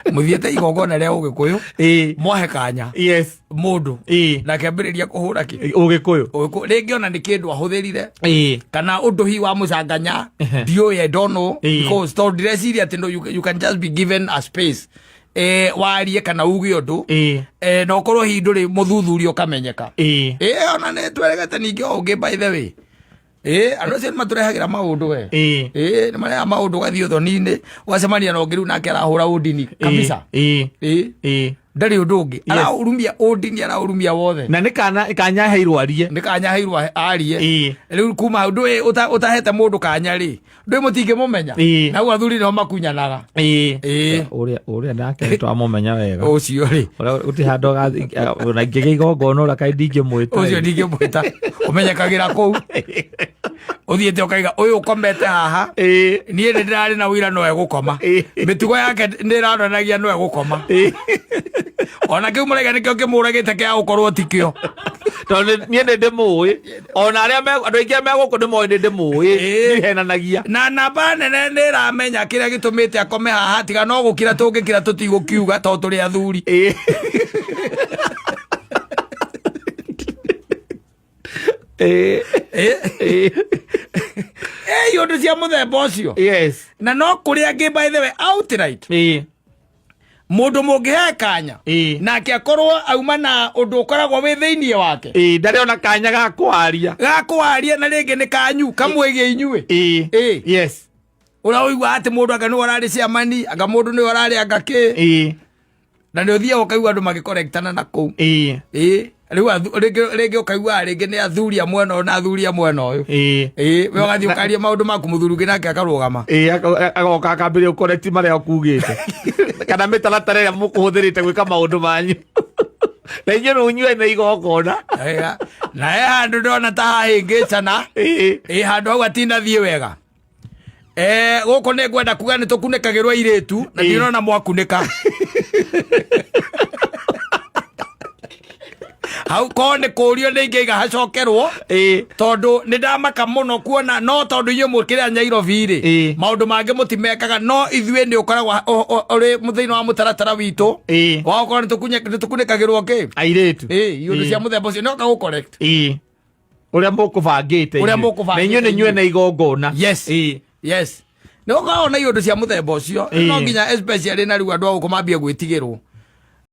Mũthiĩte igongona rĩa Ũgĩkũyũ, mwahe kanya mũndũ na akĩambĩrĩria kũhũra kĩ Ũgĩkũyũ. Ũgĩkũyũ. Rĩngĩ ona nĩ kĩndũ ahũthĩrire kana ũndũ hihi wa mũcanganya, ndiũĩ, I don't know, because tondũ ndireciria atĩ no, you can just be given a space warie kana uge ũndũ na ũkorwo hihi ndũrĩ mũthuthuria ũkamenyeka. Ona nĩ tweregete ningĩ o ũngĩ, by the way, andũ acio nĩ matũrehagĩra maũndũ we. Nĩ marehaga maũndũ, ũgathiĩ ũthoni-inĩ ũgacemania na ũngĩ, rĩu nake arahũra ũndini kabisa. Ndarĩ ũndũ ũngĩ, araũrumia ũndini, araũrumia wothe. Na nĩ kana kanya heirwo arie. Nĩ kanya heirwo arie. Rĩu kuma hau ndũĩ ũtahete mũndũ kanya rĩ, ndũĩ mũtingĩmũmenya. Na hau athuri nĩo makunyanaga. Ũrĩa ũrĩa nake nĩ twamũmenya wega. Ũcio rĩ, Ũrĩa gũtirĩ handũ ona ingĩgĩa igongona ũrĩa kaĩ ndingĩmwĩta. Ũcio ndingĩmwĩta, ũmenyekagĩra kũu ũthiĩte ũkaiga ũyũ ũkomete haha. Niĩ nĩ ndĩrarĩ na ũira no egũkoma. Mĩtugo yake nĩ ĩronanagia no egũkoma. Ona kĩu mũraiga nĩkĩo kĩmũragĩte kĩa gũkorwo tikĩo. Tondũ niĩ nĩ ndĩmũĩ, ona arĩa andũ aingĩ arĩa me gũkũ nĩ moĩ nĩ ndĩmũĩ. Ndihenanagia. Na namba nene nĩ ĩramenya kĩrĩa gĩtũmĩte akome haha, tiga no gũkira tũngĩkira tũtigũkiuga tondũ tũrĩ athuri. Ũndũ cia mũthemba ũcio. Na no kũrĩ angĩ, by the way, outright mũndũ mũngĩhe kanya nake akorwo auma na ũndũ ũkoragwo wĩ thĩinĩ wake. Ndarĩ ona kanya ga kwaria. Ga kwaria, na rĩngĩ nĩ kanyu kamwĩgie inyuĩ. Ũrĩa ũigua atĩ mũndũ anga nĩwe ũrarĩ ciamani, anga mũndũ nĩwe ũrarĩ anga kĩ. Na nĩ ũthiaga ũkaigua andũ magĩkorektana na kũu. Ĩĩ, rĩu rĩngĩ ũkaigua rĩngĩ nĩ athuri a mwena ũyũ na athuri a mwena ũyũ. Ĩĩ, we ũgathiĩ ũkaria maũndũ maku, mũthuri ũngĩ nake akarũgama. Agoka akambĩrĩria gũcorrect marĩa ũkugĩte kana mĩtaratara ĩrĩa mũkũhũthĩrĩte gwĩka maũndũ manyu, na inyuĩ rĩu inyuĩ nĩ igongona. Ega. Na he handũ ndona ta hahĩngĩcana. Ĩ handũ hau atinathiĩ wega. Gũkũ nĩ ngwenda kuga nĩ tũkunĩkagĩrwo airĩtu na ndinona mwakunĩka hau korwo nĩ kũrio nĩ ingĩiga hacokerwo, tondũ nĩ ndamaka mũno kuona no tondũ inyuĩ mũkĩrĩa Nyairobi rĩ, maũndũ mangĩ mũtimekaga, no ithuĩ nĩ ũkoragwo ũrĩ thĩinĩ wa mũtaratara witũ wa gũkorwo nĩ tũkunĩkagĩrwo kĩ airĩtu. Iũndũ cia mũthemba ũcio nĩ oka gũ correct. Ũrĩa mũkũbangĩte Ũrĩa inyuĩ. mũkũbangĩte Na inyuĩ nĩ inyuĩ inyuĩ. na igongona. Yes, nĩ gũkoragwo na iũndũ cia mũthemba ũcio. No nginya especially na rĩu andũ a gũkũ mambie gwĩtigĩrwo.